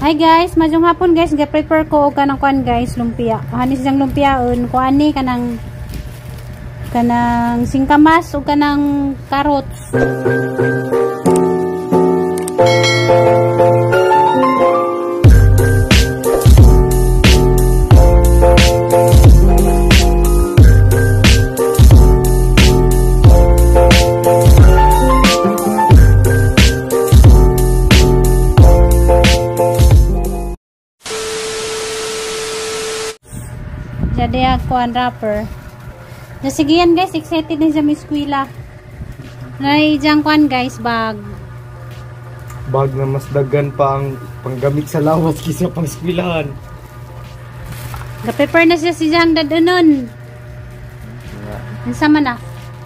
Hi guys, maayong hapon guys, ga-prepare ko og kanang kuan guys, lumpia. Hanis siyang lumpiaon, kuan ni kanang kanang singkamas ug kanang carrots. Jadi ako ang wrapper. Na sige yan guys, excited na siya may eskwela. Naijang kuan guys, bag. Bag na mas daghan pa ang panggamit sa lawas kaysa pang eskwelahan. Ga-prepare na siya si Jang dadunon. Unsa man na?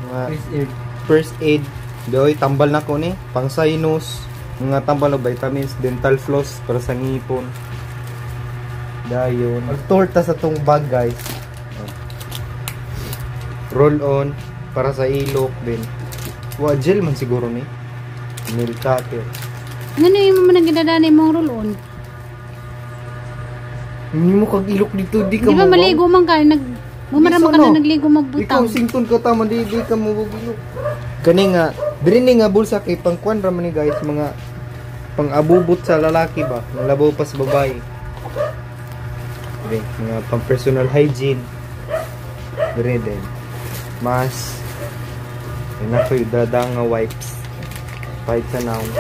First aid. First aid. Doy tambal na ko ni, pang sinus, mga tambal og vitamins, dental floss para sa ngipon. Dayon. Magtorta sa tong bag guys. Roll on para sa ilok din. Wa gel man siguro ni. Nail cutter. Ngano imo man nagidadani imong roll on? Hindi mo kag ilok dito, di ka mo. Di ba maligo man ka nag bumara man ka na nagligo magbutang. Ikaw sington ka tama di di ka mo ilok. Kani nga diri ni nga bulsa kay pangkuan ra man ni guys, mga pang-abubot sa lalaki ba, labaw pa sa babae. Dire, mga pang personal hygiene. Dire din. Mas yun ako yung dadang nga wipes. Kahit sa noun.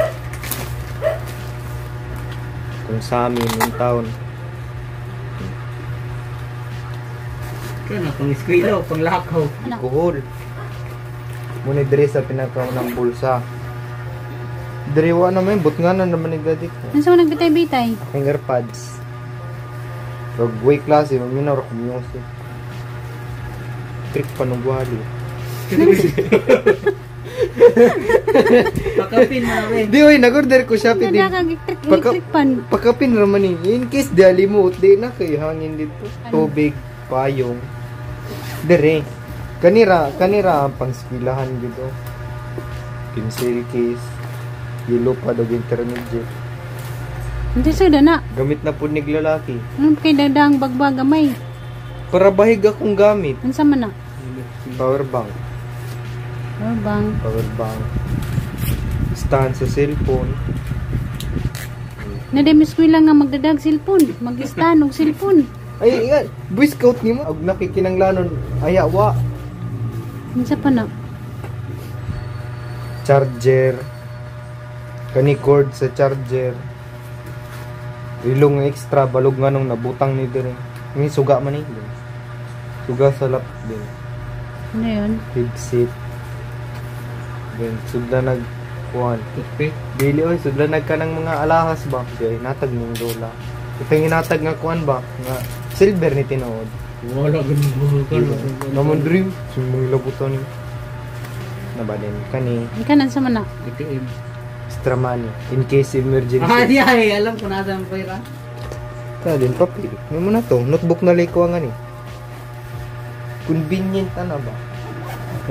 Kung sa amin, yung taon. Kaya na, pang eskwela, pang lakaw. Alcohol. Muna dire sa pinakaunang bulsa. Dire wa naman, butnganan naman ni daddy ko. Ano sa nagbitay-bitay? Akong earpads. Pag way klase, maminaw ako music. Trick pa nung wali. Pakapin na rin. Di oy, nag-order ko siya. Pakapin. Pakapin raman eh. In case di alimot, di na kay hangin dito. Tubig, payong. Dire. Kanira, kanira ang pangskwilahan dito. Pencil case. Yellow pa dog intermediate. Hindi sa na. Gamit na po ni lalaki. Ano kay dadang bagbag gamay? Para bahig akong gamit. Unsa man na? Power bank. Power bank. Power bank. Stand sa cellphone. Na dem eskwela nga magdadag cellphone, mag-stand og cellphone. Ay, ingat. Boy Scout nimo og nakikinanglanon aya wa. Unsa pa na? Charger. Kani cord sa charger. Ilong extra balog nga nung nabutang ni dire. May suga man ni. Suga sa lap din. Ano yun? Headset. Then sudla nag kuan. Dili oy sudla nag kanang mga alahas ba. Kay natag ning lola. Itang inatag nga kuan ba nga silver ni tinuod. Wala ganun. Namon dream sumong labutan ni. Nabalin kani. Kanan sa man na. ATM. Extra money in case emergency. Ah, di ay, alam ko na saan pera. Ta din papel. May mo na to, notebook na liko nga ni. Convenient ana ba?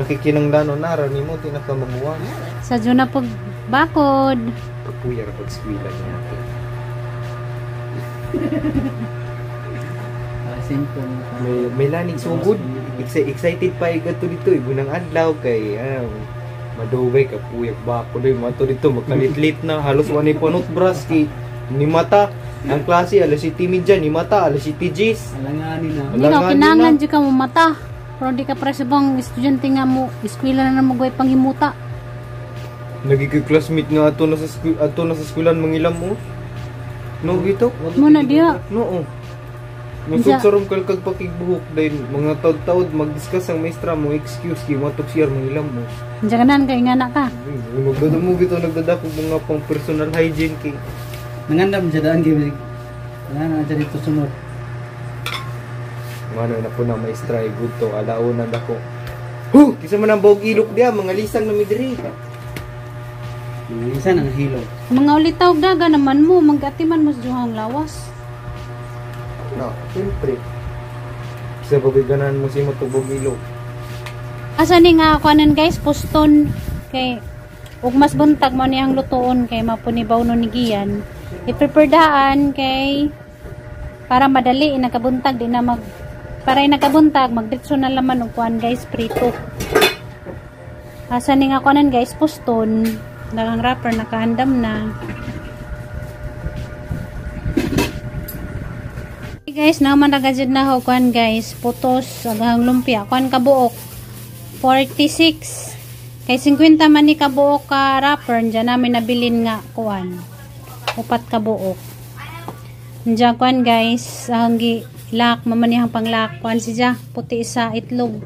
Nakikinanglano na ra nimo tinaka maguwa. Sa juna pag bakod. Kapuya ra pag eskwela niya. Simple. May laning sugod. Excited pa igadto dito ibunang adlaw kay ano madugay ka puyag bako doy mato dito magkalitlit na halos wa ni panot brush kay ni mata ang klase alas 7:30 ni mata alas 7:10. Alanganin na. Hindi ka kinahanglan jud ka mo mata. Pero di ka preso bang estudyante nga mo eskwela na mo goy panghimuta. Nagiging classmate nga ato na sa eskwelahan mangilam mo. No gito? Mo na diha. No. Musod sa rom kalkag pakigbuhok din mga taud-taud mag-discuss ang maestra mo excuse kay matok siya mangilam mo. Diyan kanan kay ngana ka. Magdada mo gito nagdadako mga pang personal hygiene kay. Nangandam siya daan kay. Nangandam siya dito sunod. Mano na po na maestra ay good to alauna dako. Huh, kisa man ang bawog ilok diha mga lisang na mi diri. Mga lisan ang hilo. Mga ulitaw daga naman mo magatiman mo sa duhang lawas. No, siyempre. Sa babiganan mo si matubog ilok. Asa ni nga kuanan guys, puston kay ug mas buntag mo niyang lutuon kay mapunibaw no ni Gian. I-prepare daan kay para madali inakabuntag di na mag para inakabuntag magditso na laman og kuan guys prito. Asa ni nga kuanan guys puston, daghang wrapper nakahandam na. Hey guys, naman nagajud na ho kuan guys, putos aghang lumpia kuan kabuok 46. Kay 50 man ni kabuok ka wrapper diyan namin nabilin nga kuan. 4 kabuok. Diyan kuan guys, ang gi lock mamanihang panglock kuan siya puti sa itlog.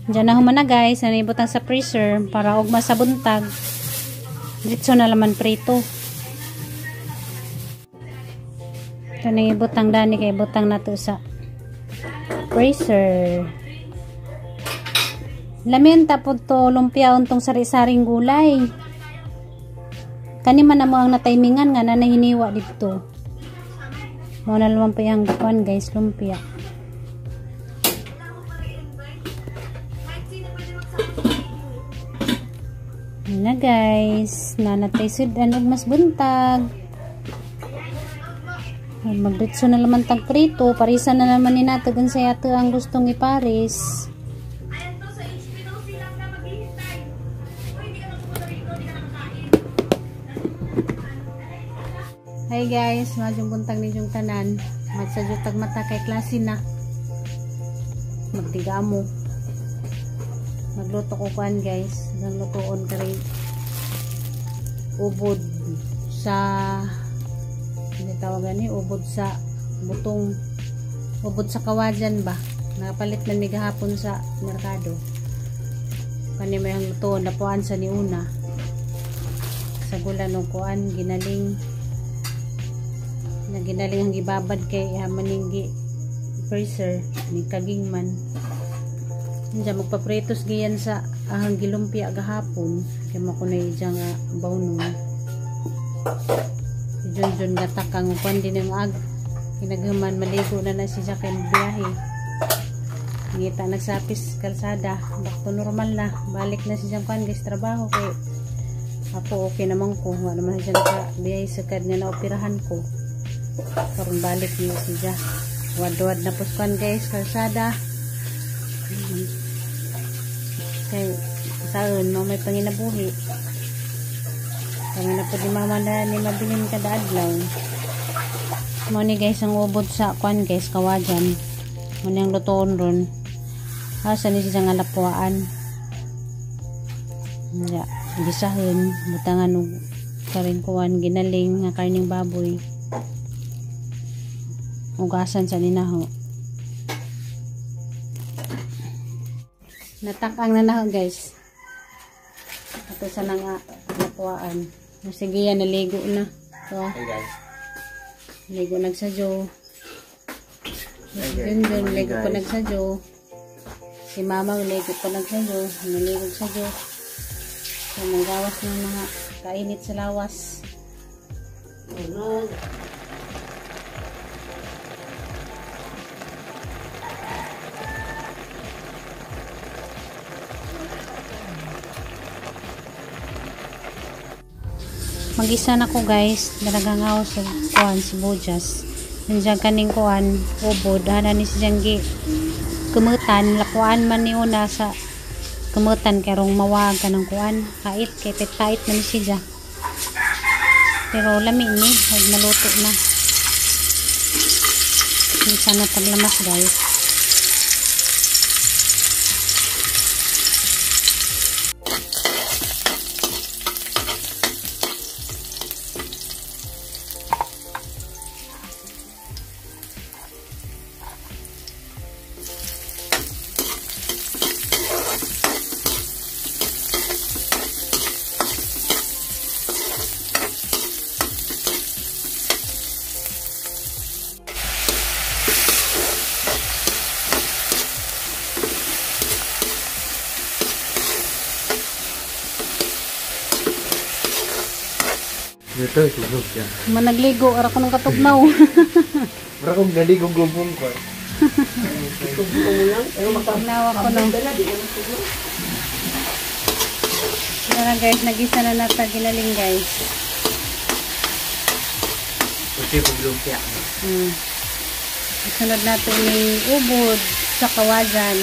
Diyan na human na guys, nanibutang sa freezer para ugma sa buntag. Diretso na laman prito. Ito na ibutang dani kay butang nato sa freezer. Lamenta po to lumpia untong sari-saring gulay. Kani man na mo ang natimingan nga na nahiniwa dito. Mao na luman pa yung kuan guys, lumpia. Na guys, nanatay sudan og mas buntag. Magditso na laman tag prito, parisan na naman ni nato gun sa ato ang gustong iparis. Hi guys, madyong buntag ninyong tanan. Magsadyo tag mata kay klase na. Magtigamo. Magluto ko kuan guys, ang lutoon kay ubod sa ano tawagan ni ubod sa butong, ubod sa kawajan ba. Nakapalit man mi gahapon sa merkado. Kani may ang lutoon napuan sa niuna. Sa gulan og kuan ginaling. Ginaling ang gibabad kay maning freezer ni kaging man. Diyan magpapritos giyan sa ahang gilumpia gahapon kay mo kunay diyan nga bawnon. Si Junjun gatakang kuan din ang ag kinaghuman maligo na na siya kay biyahe. Ngita nagsapis kalsada, back to normal na. Balik na siya kuan guys trabaho kay ako okay naman ko, wala naman siya naka biyahe sa kad nga naoperahan ko. Karon balik niya siya. Wad-wad na puskan guys kalsada. Kay taon no may panginabuhi. Kami na po di mama na ni mabilin kada adlaw. Mo ni guys ang ubod sa kuan guys kawajan. Mo ni ang lutoon ron. Asa ni siya nga lapuan. Ya, gisahon butangan og karing kuan ginaling nga karning baboy. Ugasan sa ninaho. Natakang na naho guys. Ato sa nang nakuhaan. Sige yan, naligo na. So, hey guys. Ligo nagsadyo. Yun yun, ligo pa nagsadyo. Si mama, ligo pa nagsadyo. Naligo sadyo. So, manggawas ng mga kainit sa lawas. Tulog. Mag-isa na ko guys, dalagang house og kuan sibuyas. Nandiyan kaning kuan ubod, ana ni siyang gi kumutan, lakuan man ni una sa kumutan karong mawag kanang kuan, kait kay pait man siya. Pero lami ni, og naluto na. Minsan na taglamas guys. Ito, sunog siya. Managligo, ara ko nung katugnaw. Mara kong naligo gubong ko. Tugnaw ako nung. Tara guys, nagisa na nata ginaling guys. Kasi kung lumpia. Isunod natin yung ubod sa kawajan.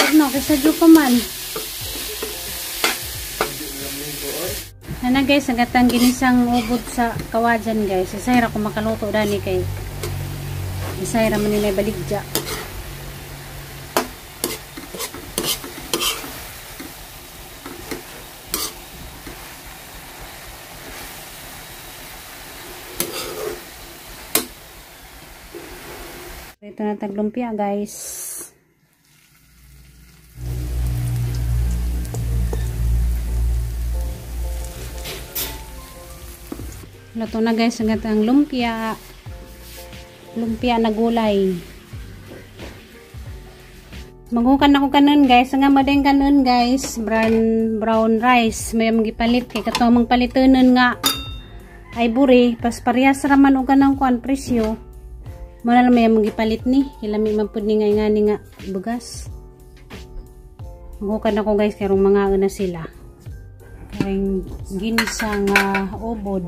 Ano, kaysa dyo pa man. Ana guys, ang gatang ginisang ubod sa kawajan guys. Isay ra ko makaluto dani kay isay ra man nila baligya. Ito na taglumpia guys. Luto na guys ang atang lumpia. Lumpia na gulay. Magukan ako kanon guys. Ang amadeng kanon guys, brown rice. May gipalit kay katong mang palitonon nga ivory, pas parehas ra man og kanang kuan presyo. Mo na lang may gipalit ni. Kilami man pud ni nga ngani nga bugas. Magukan ako guys karong mga na sila. Karing ginisang ubod.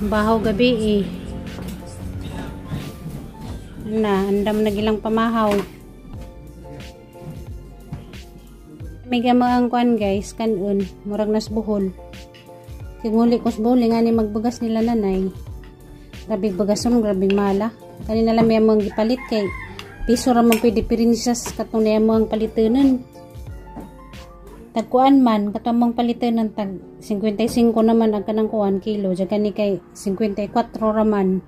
Bahaw gabi eh. Na, andam na gilang pamahaw. May gamang kuan guys, kanun, murag nas buhol. Kay nguli ko sa buhol, nga ni magbugas nila nanay. Grabe bagason, grabe mala. Kanina lang may mga gipalit kay piso ra man pwede diferensya katong niya mo ang palitonon. Tagkuan man, katong mong palitonon tag 55 naman ang kanang kuan kilo, dyan kani kay 54 raman.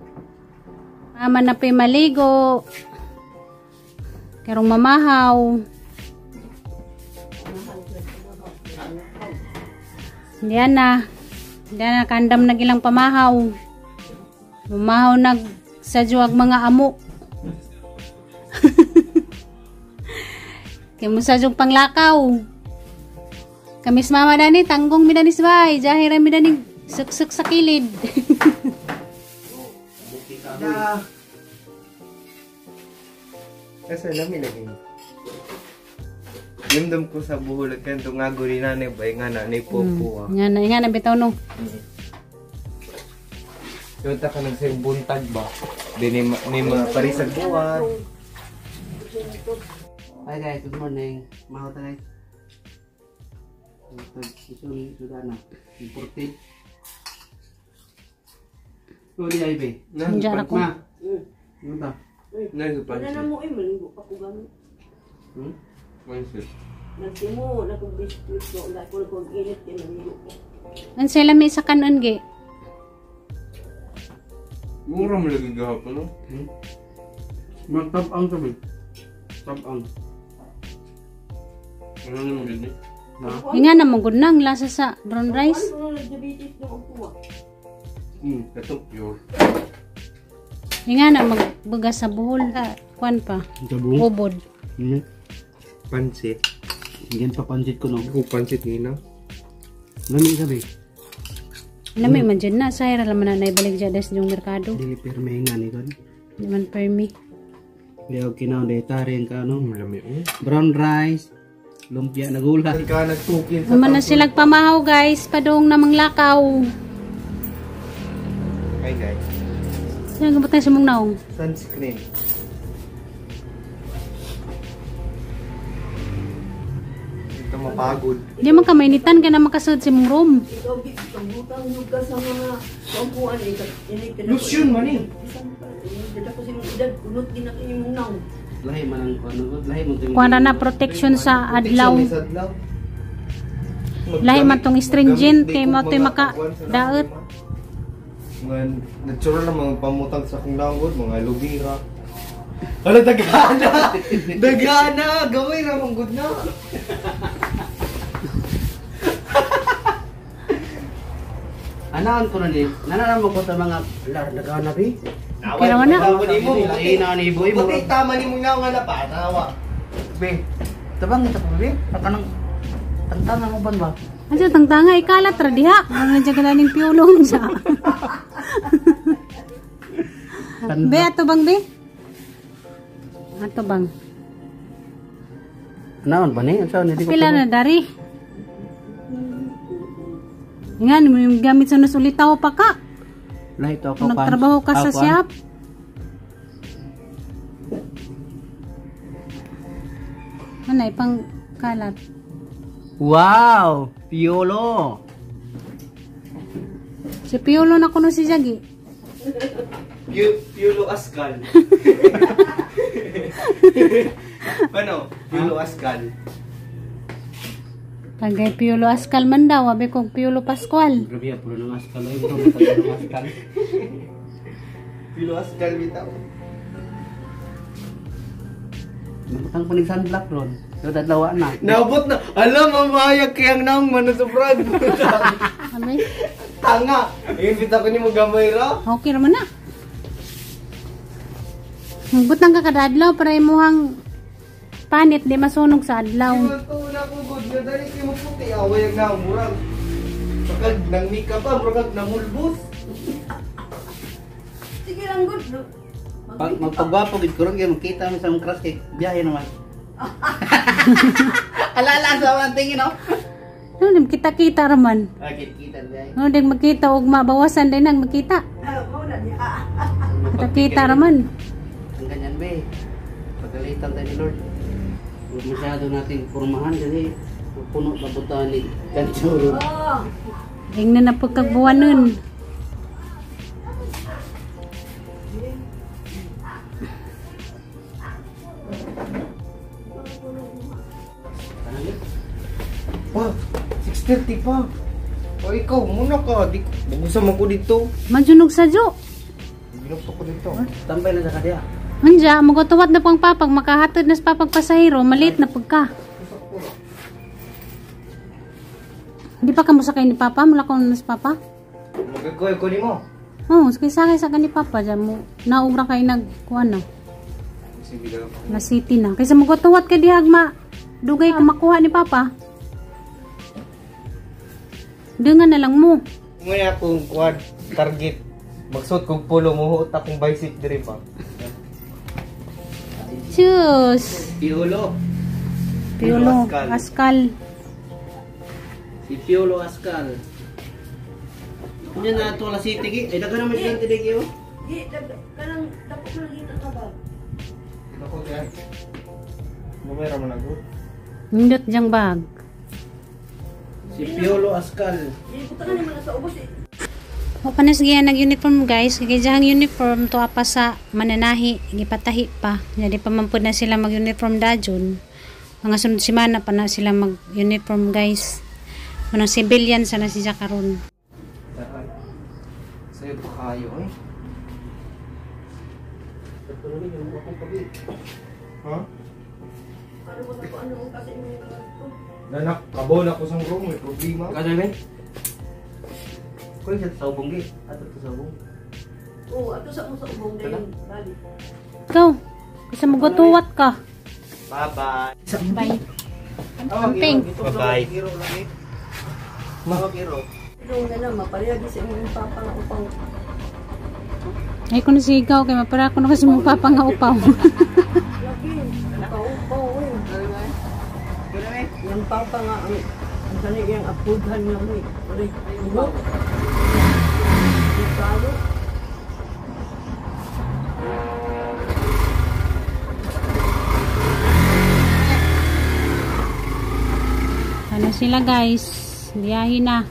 Mama na pa'y maligo. Karong mamahaw. Diyan na. Diyan na, kandam na gilang pamahaw. Mamahaw nag sa juwag mga amo. Kaya mo sa juwag panglakaw. Kamis mama dani, tanggong midanis bay. Jahira midani, suksuk sa kilid. Kasi lami lagi. Nimdam ko sa buhol at kanto nga guri nanay ba nga nanay po po. Nga na bitaw no. Yung ta ka nagsayong buntag ba? Di ni mga parisag buwan. Hi guys, good morning. Maho ta guys. Ito na. Imported. Uli ay be. Nandiyan ako. Ma. Ano ta? Wala na mo eh, maligo pa ko gamit. Pansit. Nagtimo, nagkong-biscuit ko, wala ko init, yan maligo ko. Ang sila may sa kanon ge. Mura mo lagi gahapon no? Magtabang to be. Tabang. Ano naman gani? Na. Nga na mo gud nang lasa sa brown rice. Ano nag-diabetes ng upuwa? Ito pure. Nga na magbugas sa buhol. Kuan pa. Sabong. Ubod. Pansit. Yan pa pansit ko no. Ako pansit nina. Lami sabi. Lami man dyan na. Sayra laman na naibalik dyan des yung merkado. Dili perme nga ni kon. Di man permi. Liaw kinaw de tarin ka no. Lami oh. Brown rice, lumpia na gulay. Ka nagtukin sa Naman na silang pamahaw guys. Padung namang lakaw. Hi guys. Saan gabot tayo sa mong naong? Sunscreen. Ito mapagod. Di man ka mainitan ka na makasud sa mong room. Ikaw, butang yun ka sa mga kampuan. Lotion man eh. Dada ko sa imong edad, kunot din ako imong naw. Lahi man ang kuno, lahi mo tong. Kuha na protection sa adlaw. Protection sa adlaw. Lahi man tong stringent Maggamit kay di mo ko to'y mga maka kuwan sa daot. Mga natural na mga pamutang sa akong langgod, mga lubira. Hala, dagana! Dagana! Gawin ra mong good na! Anaan ko na ni. Nananamo ko sa mga lar nagana bi. Okay raman na. Lahi na ni boy mo. Puti tama ni mo nga na pa nawa. Be. Tabang ito pa be. Kanang tangtang ang uban ba? Ano tangtanga ikalat ra diha. Ano na dyan ning piulong siya. Be, ato bang be? Ato bang? Naon ba ni? Unsa ni di ko. Pila na dari? Nga, mo yung gamit sa nasulitaw pa ka. Lahi to ako Kung nagtrabaho ka sa shop. Ano, ipang kalat. Wow, Piolo. Si Piolo na kuno si Jagi. Piolo Ascal. Ano? Piolo Ascal. Tagay Piolo Ascal man daw, abi kong Piolo Pascual. Grabe pulo ng Ascal ay bro, ng Ascal. Piolo Ascal bitaw. Nabutang ko ning sunblock ron. So dadlawa na. Naabot na. Alam, mamayag kayang naong manusobrag. Abi, Tanga. Ayun, bitaw ko ni mo gamay ra. okay raman na. Butang ka kada adlaw para imuhang panit di masunog sa adlaw. Yung to na ko good nga dali kay mo puti away ang naong murag. Pagkag nang mika pa, murag namulbos. Sige lang good. Pag magpagwapo gid ko ron kay makita mi sa mong crush kay biyahe naman. Alala sa mga tingin no. Ano, kita-kita raman. Ah, kita biyahe. Ano, di magkita og mabawasan din ang magkita. Mao na niya. Kita-kita raman. Ang ganyan be. Pagalitan tayo ni Lord. Huwag masyado natin pormahan kasi puno na buta ni Kanchuro. Oh. Ingnan na pagkagbuwanon. Pa, 6:30 pa. O ikaw, muna ka. Di, bagusan mo ko dito. Majunog sa jo. Ginukto ko dito. Tambay na sa kadiya. Anja, magatuwat na pang papag, makahatod na sa papag pasahero, maliit na pagka. Di pa ka mo sakay ni papa? Mula ko na sa papa? Magagawa ko nimo. Oo, oh, sakay sa ni papa. Diyan mo, naubra kay nagkuan na. Sige lang. Na city na. Kaysa magatuwat ka dihag ma, dugay ka makuha ni papa. Dungan na lang mo. Ngayon akong kuan target. Magsuot kog polo muhuot akong bicycle diri pa. Cheers! Piolo. Piolo, Ascal. Ascal. Si Piolo Ascal. Kunya na ito la city gi. Ay daghan naman silang tidig oh. Di kanang dako ko lang ka ba. Ako diyan. Numero man ako. Nindot diyang bag. Si Piolo Ascal. Di butangan ni man sa ubos eh. O panas giya nag-uniform guys, kay diyang uniform tuwa pa sa mananahi, gipatahi pa. Jadi pa man pud na sila mag-uniform dajon. Mga sunod semana pa na sila mag-uniform guys. Manang civilian sana siya karon. Sa'yo pa kayo eh. Ha? Ano mo ko ano kasi mo Nanak, kabaw na ko sa room, may problema. Kada be? Kuy sa sabong gi. Ato to sabong. Oh, ato sa mo sa ubong dayon bali. Ikaw, kasi magatuwat ka. Bye-bye. Bye. Amping. Bye-bye. Ma. Ilong na lang maparehag sa imong papa nga upaw. Ay kuno si ikaw kay mapara kuno kasi mong papa nga upaw. Lagi, upaw eh. Yang papa nga ang kani iyang apudhan nga mo eh. Uri, buhok. Ikalo. Ano sila guys? Biyahe na.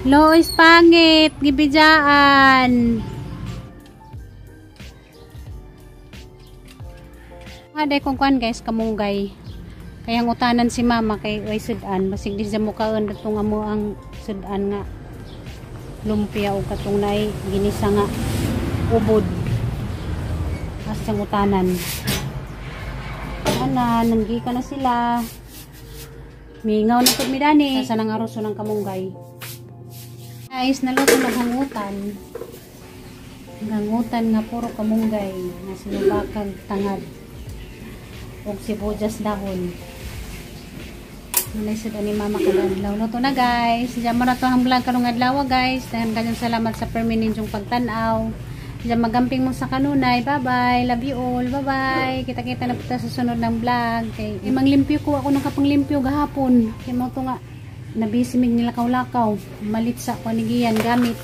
Lois pangit, gibidjaan. Aday kong kuan guys, kamunggay. Kaya ang utanan si mama kay way sudan, basig di siya mukaon datong amo ang sudan nga lumpia o katong naay ginisa nga ubod. As utanan. Ana, nanggi ka na sila. Mingaw na pud mi dani. Sa nang aruso ng kamunggay. Guys, naluto na hangutan. Hangutan nga puro kamunggay nga sinubakag tangad. Og sibuyas dahon. Munay sad ani Mama kada adlaw. Luto na, guys. Diyan mo na to ang vlog karong adlaw, guys. Daghang kayong salamat sa permi ninyong pagtan-aw. Diyan magamping mo sa kanunay. Bye-bye. Love you all. Bye-bye. Kita-kita na po tayo sa sunod ng vlog. Kay manglimpyo ko ako nakapanglimpyo gahapon. Kay mo to nga nabisi mig nilakaw-lakaw. Malit sa kanigiyan gamit.